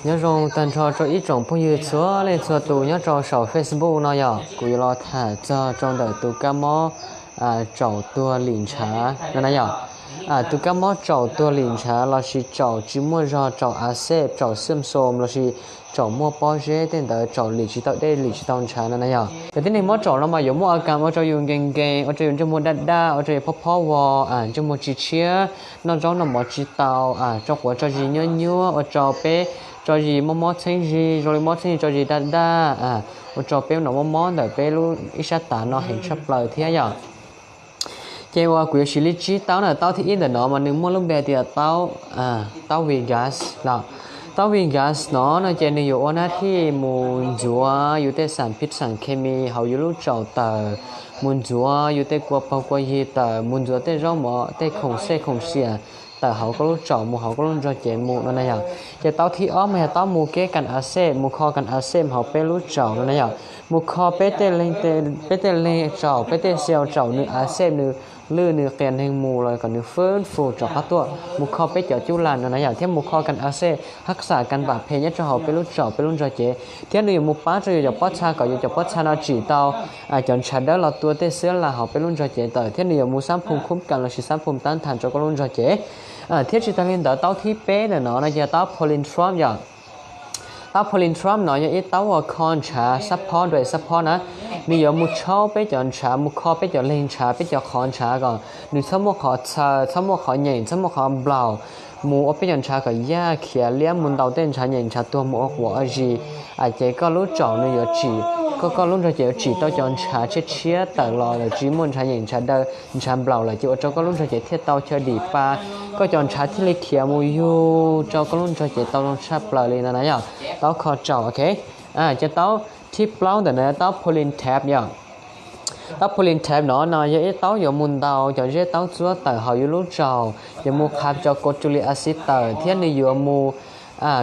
Nyob zoo tag nrho rau ib tsoom phooj ywg txhua leej txhua tus nyob rau saum Facebook no yog kuv yuav los tham txog rau ntawm tus kab mob tsaum tuag lim ntshav no na yog. Tus kab mob tsaum tuag lim ntshav lossis tsaum tsis muaj zog, tsaum a xej, tsaum xwm xom lossis tsaum muaj pob zeb tej ntawd, tsaum lim tsis tau dej lim tsis tau ntshav no na yog. Cov tib neeg mob tsaum no mas yuav muaj a kas ua rau yus nkees nkees, ua rau yus ntsej muag daj daj, ua rau yus phob phob vos, ntsej muag tsis tshiab, noj zaub noj mov tsis tau, tso quav tso zis nyuab nyuab, ua rau peb tso zis mob mob txheeb zis, zoo li mob txheeb zis tso zis daj daj, ua rau peb no mob mob ntawm peb lub ib sab tav no heev tshaj plaws thiab yog. Ces uas kuv yuav siv li tsib taub na, taub thib ib ntawm no mas nws muaj lub npe tias taub, taub Vigas no. Taub Vigas no no ces nws yuav ua nab thij mus ntxuav yus tej xam phij xam khes mis hauv yus lub tsaum tawm, mus ntxuav yus tej kua paug kua yig tawm, mus ntxuav tej zaub mov tej khoom xej khoom xiam tawm hauv koj lub tsaum mus hauv koj lub ntsog cev mus no na yog. Ces taub thib ob mas yog taub mus keb kas a xej, mus kho kas a xej hauv peb lub tsaum no na yog. Mus kho peb tej leeg, peb tej leeg tsaum, peb tej xel tsaum nws a xej nws lwj nws qias neeg mus los kom nws fwb fus rov qab tuaj, mus kho peb cov cub las no na yog, thiab mus kho kas a xej hab xam kas npam phem nyob rau hauv peb lub tsaum peb lub ntsog cev, thiab nws yuav mus pab rau yus cov pob txha kom yus cov pob txha no tsim tau cov ntshav dawb los tua tej xwb las hauv peb lub ntsog cev tawm, thiab nws yuav mus xab phum khub kas lossis xab phum tab thas rau koj lub ntsog cev. Thiab tsis tag li ntawd taub thib peb ntawm no no ces taub Polythromp yog. Taub Polythromp no yog ib taub uas kho ntshav xab phob, dua xab phob na. Nws yuav mus tshaub peb cov ntshav, mus kho peb cov leeg ntshav, peb cov qhov ntshav kom nws txhob muaj qhov txhaw, txhob muaj qhov nyeem, txhob muaj qhov nplaum, mus ua peb cov ntshav kom yaj khiav liab, mus ntaus tej ntshav nyeem ntshav tuag mus ua quav ua zis. Ces koj lub tsaum nws yuav tsim, koj, koj lub ntsog cev yuav tsim tau cov ntshav tshiab tshiab tawm los lawm, tsis muaj ntshav nyeem ntshav daw ntshav nplaum lawm, ces ua rau koj lub ntsog cev thiaj tau chaw dim pa, koj cov ntshav thiaj li khiav mus yug rau koj lub ntsog cev tau zoo tshaj plaws li no na yog. Taub kho tsaum, ok. Ces taub thib plaub ntawm no taub Polythromp yog. Taub Polythromp no no yog ib taub yuav mus ntaus cov zeb taub txuab tawm hauv yus lub tsaum, yuav mus qhav cov cos tus li a xib tawm, thiab nws yuav mus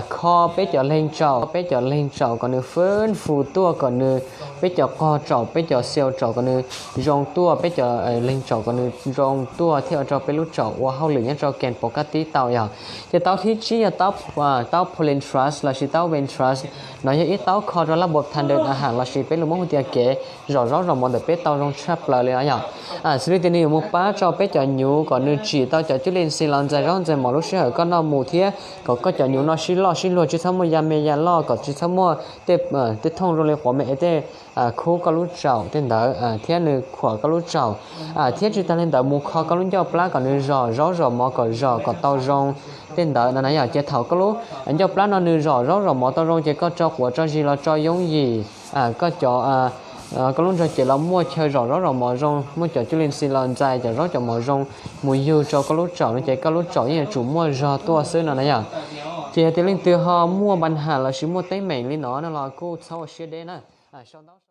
kho peb cov leeg tsaum, peb cov leeg tsaum kom nws fwb fus tuaj, kom nws, peb cov qog tsaum, peb cov xel tsaum kom nws zoo tuaj, peb cov leeg tsaum kom nws zoo tuaj, thiab ua rau peb lub tsaum ua hauj lwm nyob rau kees pov kab tib tau yog. Ces taub thib tsib yog taub, taub Polythromp lossis taub Ventromp no yog ib taub kho rau lab npua thas ntawm a has lossis peb lus Hmoob hu tias kev zom zaub zom mov ntawm peb tau zoo tshaj plaws li no yog. Xws li tias nws yuav mus pab rau peb cov nyuv kom nws tsim tau cov cub li xis los ntxais zaub ntxais mov lub sij hawm koj noj mus, thiab kom koj cov nyuv no sib loj sib luag, tsis txhob muaj ya me ya loj, kom tsis txhob muaj tej, tej thooj zoo li quav me es tej khub koj lub tsaum tej ntawd, thiab nws khuam koj lub tsaum. Thiab tsis tag li ntawd mus kho koj lub ncauj plab kom nws zom zaub zom mov kom zom kom tau zoo tej ntawd no na yog. Ces thaum koj lub ncauj plab no nws zom zaub zom mov tau zoo ces koj tso quav tso zis los tso yooj yim, koj cov, koj lub ntsog cev los muaj chaw zom zaub zom mov zoo, muaj cov cub li xis los ntxais cov zaub cov mov zoo mus yug rau koj lub tsaum no ces koj lub tsaum yeej yuav tsum muaj zog tuaj xwb no na yog. Ces yog tias leej twg ho muaj npa has lossis muaj teeb meem li no no los kuj txhob ua siab deb na. Sau ntau